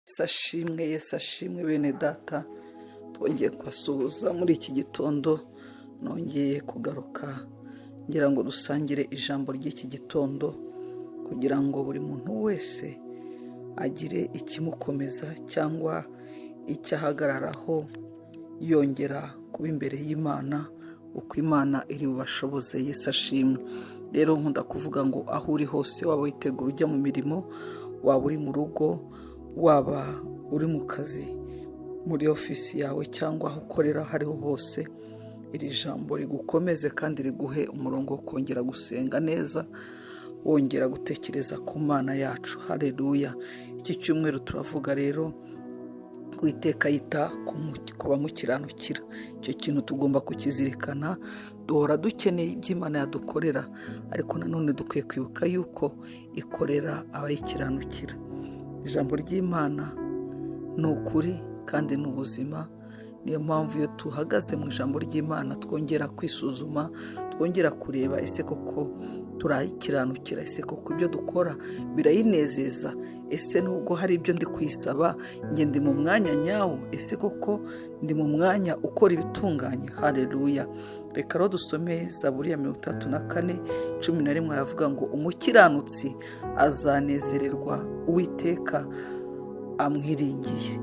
Yesu ashimwe, Yesu ashimwe bene data, twongeye kubasuhuza muri iki gitondo, nongeye kugaruka ngira ngo dusangire ijambo ry'iki gitondo kugira ngo buri muntu wese agire ikimukomeza cyangwa icyo ahagararaho yongera kuba imbere y'Imana uko Imana iri bubashoboze. Yesu ashimwe. Rero nkunda kuvuga ngo aho uri hose, waba witegura ujya mu mirimo, waba uri mu rugo, waba uri mu kazi, muri ofisi yawe cyangwa aho ukorera aho ariho hose, iri jambo rigukomeze kandi riguhe umurongo wo kongera gusenga neza, wongera gutekereza ku Mana yacu. Hareruya. Iki cyumweru turavuga rero Uwiteka yita ku bamukiranukira. Icyo kintu tugomba kukizirikana. Duhora dukeneye ibyo Imana yadukorera, ariko nanone dukwiye kwibuka yuko ikorera abayikiranukira. Ijambo ry'Imana ni ukuri kandi ni ubuzima. Niyo mpamvu iyo tuhagaze mu ijambo ry'Imana twongera kwisuzuma, twongera kureba: ese koko turayikiranukira? Ese koko ibyo dukora birayinezeza? Ese nubwo hari ibyo ndi kuyisaba, njye ndi mu mwanya nyawo? Ese koko ndi mu mwanya ukora ibitunganye? Hareruya. Reka rero dusome Zaburi ya 34:11. Aravuga ngo: "Umukiranutsi azanezererwa Uwiteka amwiringiye."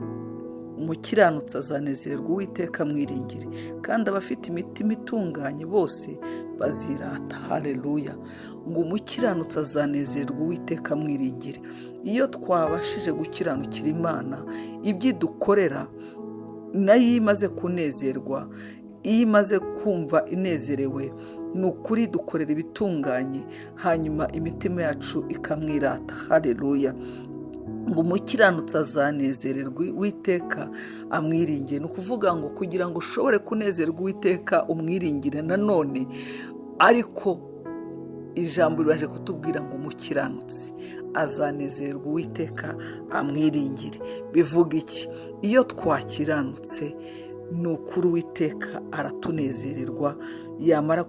Umukiranutsi azanezererwa Uwiteka amwiringire, kandi abafite imitima itunganye bose bazirata. Hareruya. Ngo umukiranutsi azanezererwa Uwiteka amwiringire. Iyo twabashije gukiranukira Imana, ibyo idukorera nayo iyo imaze kunezerwa, iyo imaze kumva inezerewe, ni ukuri dukorera ibitunganye, hanyuma imitima yacu ikamwirata. Hareruya. Ngo umukiranutsi azanezererwa Uwiteka amwiringire. Ni ukuvuga ngo kugira ngo ushobore kunezerwa Uwiteka umwiringire nanone, ariko ijambo ribaje kutubwira ngo umukiranutsi azanezererwa Uwiteka amwiringire. Bivuga iki? Iyo twakiranutse, ni ukuri Uwiteka aratunezererwa, yamara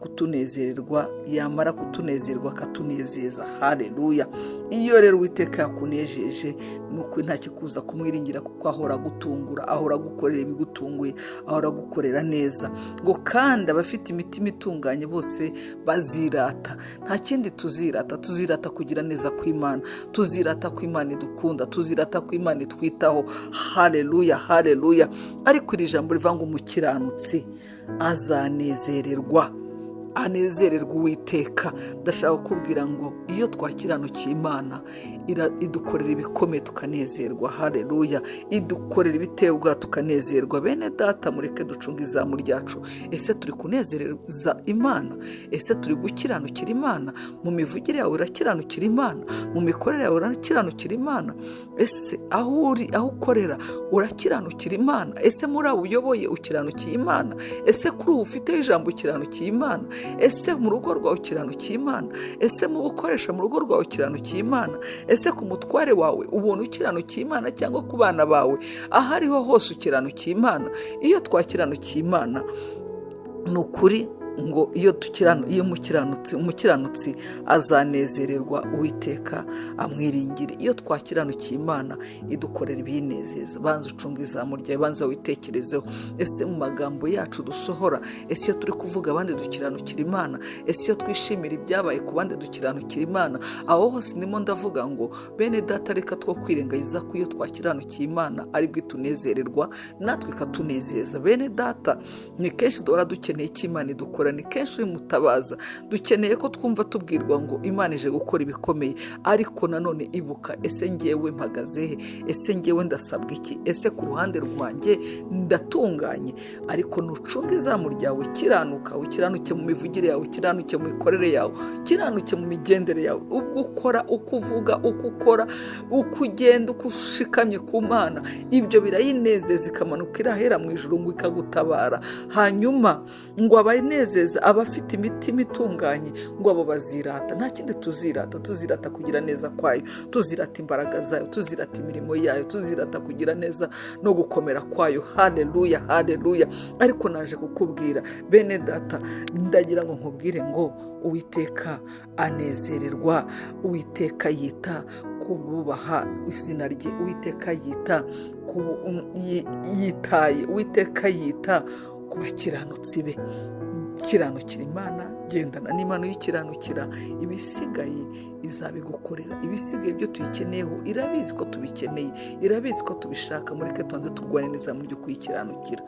kutunezerwa akatunezeza. Hareruya. Iyo rero Uwiteka yakunejeje, ni ukuri nta kikuza kumwiringira, kuko ahora agutungura, ahora agukorera ibigutunguye, ahora agukorera neza. Ngo kandi abafite imitima itunganye bose bazirata. Nta kindi tuzirata, tuzirata kugira neza kw'Imana, tuzirata ko Imana idukunda, tuzirata ko Imana itwitaho. Hareruya, hareruya. Ariko iri jambo rivuga ngo umukiranutsi azanezererwa, anezererwa Uwiteka. Ndashaka kukubwira ngo iyo twakiranukiye Imana, idukorera ibikomeye tukanezerwa. Hareruya. Idukorera ibiteye ubwoba tukanezerwa. Bene data, mureke ducunge izamu ryacu. Ese turi kunezereza Imana? Ese turi gukiranukira Imana? Mu mivugire yawe urakiranukira Imana? Mu mikorere yawe urakiranukira Imana? Ese aho uri, aho ukorera, urakiranukira Imana? Ese muri abo uyoboye ukiranukiye Imana? Ese kuri ubu ufiteho ijambo ukiranukiye Imana? Ese mu rugo rwawe ukiranukiye Imana? Ese mu gukoresha mu rugo rwawe ukiranukiye Imana? Ese ku mutware wawe ubona ukiranukiye Imana, cyangwa ku bana bawe, aho ariho hose ukiranukiye Imana? Iyo twakiranukiye Imana, ni ukuri ngo iyo umukiranutsi azanezererwa Uwiteka amwiringire. Iyo twakiranukiye Imana, idukorera ibinezeza. Banza ucunge izamu ryawe, banza witekerezeho. Ese mu magambo yacu dusohora, ese iyo turi kuvuga abandi dukiranukira Imana? Ese iyo twishimira ibyabaye ku bandi dukiranukira Imana? Aho hose ndimo ndavuga ngo bene data, reka two kwirengagiza ko iyo twakiranukiye Imana aribwo itunezererwa, natwe ikatunezeza. Bene data, ni kenshi duhora dukeneye icyo Imana idukora, ni kenshi uri mutabaza, dukeneye ko twumva tubwirwa ngo Imana ije gukora ibikomeye. Ariko nanone ibuka: ese ngewe mpagaze he? Ese ngewe ndasabwa iki? Ese ku ruhande rwanjye ndatunganye? Ariko nucunge izamu ryawe, kiranuka, ukiranuke mu mivugire yawe, ukiranuke mu mikorere yawe, ukiranuke mu migendere yawe, ubwo ukora, uko uvuga, uko ukora, uko ugenda, uko ushikamye ku Mana, ibyo birayinezeza, ikamanuka irahera mu ijuru ngo ikagutabara. Hanyuma ngo abayinezeza, abafite imitima itunganye, ngo abo bazirata. Nta kindi tuzirata, tuzirata kugira neza kwayo, tuzirata imbaraga zayo, tuzirata imirimo yayo, tuzirata kugira neza no gukomera kwayo. Hareruya, hareruya. Ariko naje kukubwira, bene data, ndagira ngo nkubwire ngo Uwiteka anezererwa, Uwiteka yita ku kububaha izina rye. Uwiteka yita yitaye, Uwiteka yita ku bakiranutsi be. Kiranukira Imana, gendana n'Imana uyikiranukira, ibisigaye izabigukorera. Ibisigaye ibyo tuyikeneyeho irabizi ko tubikeneye, irabizi ko tubishaka. Mureke tubanze turwane neza mu byo kuyikiranukira.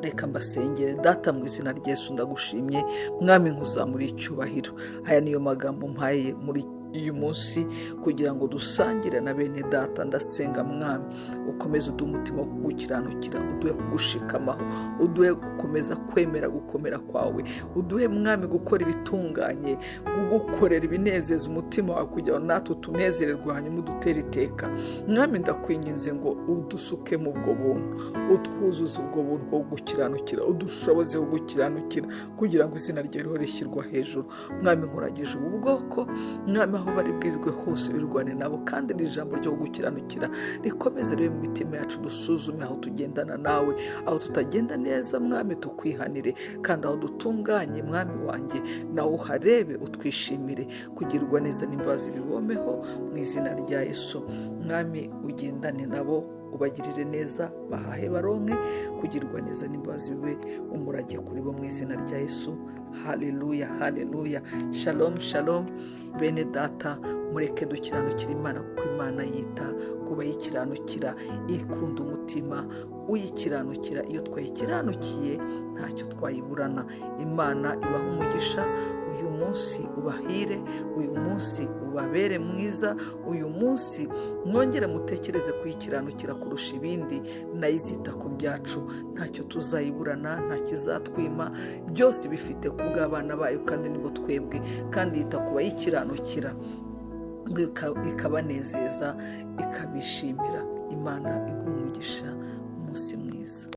Reka mbasengere. Data, mu izina rya Yesu ndagushimye, Mwami, nkuzamura icyubahiro. Aya niyo magambo mpaye muri uyu munsi kugira ngo dusangire na bene data. Ndasenga, Mwami, ukomeze uduhe umutima wo kugukiranukira, uduhe kugushikamaho, uduhe gukomeza kwemera gukomera kwawe, uduhe, Mwami, gukora ibitunganye, kugukorera ibinezeza umutima wawe, kugira ngo natwe utunezererwe, hanyuma udutere iteka. Mwami, ndakwinginze ngo udusuke mu ubwo buntu, utwuzuze ubwo buntu bwo gukiranukira, udushoboze kugukiranukira kugira ngo izina ryawe rihore rishyirwa hejuru. Mwami, nkuragije ubu bwoko, Mwami, aho bari bwirirwe hose birwane nabo, kandi iri jambo ryo gukiranukira rikomeze ribe mu mitima yacu. Dusuzume aho tugendana nawe, aho tutagenda neza, Mwami, tukwihanire, kandi aho dutunganye, Mwami wanjye, nawe uharebe utwishimire. Kugirwa neza n'imbabazi bibomeho mu izina rya Yesu. Mwami, ugendane nabo, ubagirire neza, bahahe baronke. Kugirwa neza n'imbabazi bibe umurage kuri bo mu izina rya Yesu. Haleluya, haleluya. Shalom, shalom, bene data. Mureke dukiranukira Imana, kuko Imana yita ku bayikiranukira, ikunda umutima uyikiranukira. Iyo twayikiranukiye ntacyo twayiburana. Imana ibaha umugisha. Uyu munsi ubahire, uyu munsi ubabere mwiza, uyu munsi mwongere mutekereze kuyikiranukira kurusha ibindi, nayo izita ku byacu. Ntacyo tuzayiburana, nta kizatwima, byose bifite ku bw'abana bayo, kandi nibo twebwe. Kandi yita ku bayikiranukira, ikabanezeza, ikabishimira. Imana iguha.